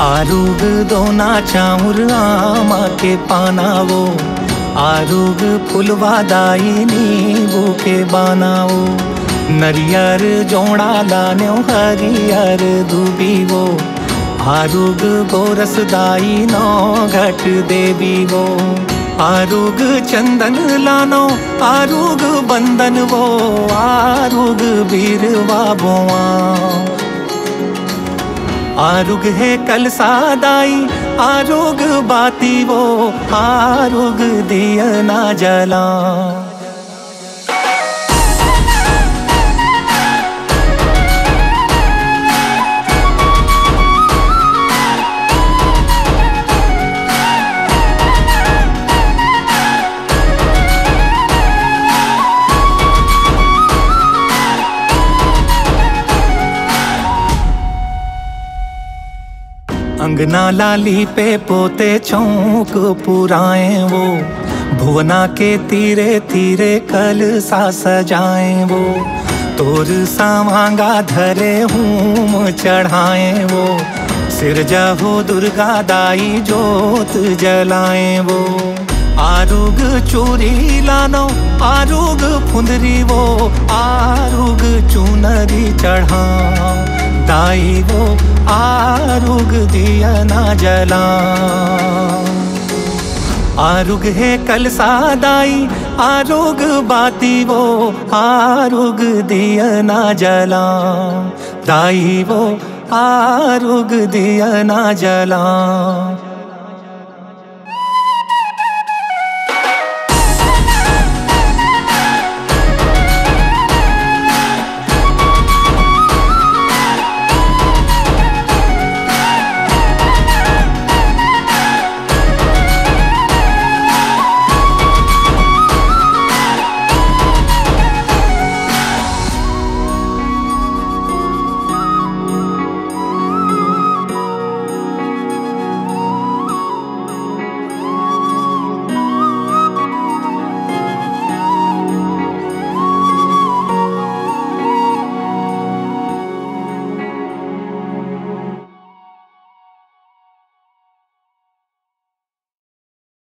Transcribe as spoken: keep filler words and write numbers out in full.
आरुग दोना चाउर आमा के पाना वो, आरुग फुलवा दाई नींबू के बाना वो, नरियर जोड़ा लान्यो हरियर दूबी वो, आरुग गोरस दाई नौ घट देवी वो, आरुग चंदन लानो, आरुग बंदन वो, आरुग बीरवा बोआ। आरुग हे कलसा दाई, आरुग बाती वो, आरुग दिया ना जला। अंगना लाली पे पोते चौक पुराए वो, भुवना के तीरे तीरे कलसा सजाए वो, तोर सामांगा धरे हूम चढ़ाए वो, सिरजा हो दुर्गा दाई जोत जलाए वो। आरुग चूरी लानो, आरुग फुंदरी वो, आरुग चुनरी चढ़ा दाई वो, आरुग दिया ना जला। आरुग हे कलसा दाई, आरुग बाती वो, आरुग दिया ना जला। दाई वो, आरुग दिया ना जला।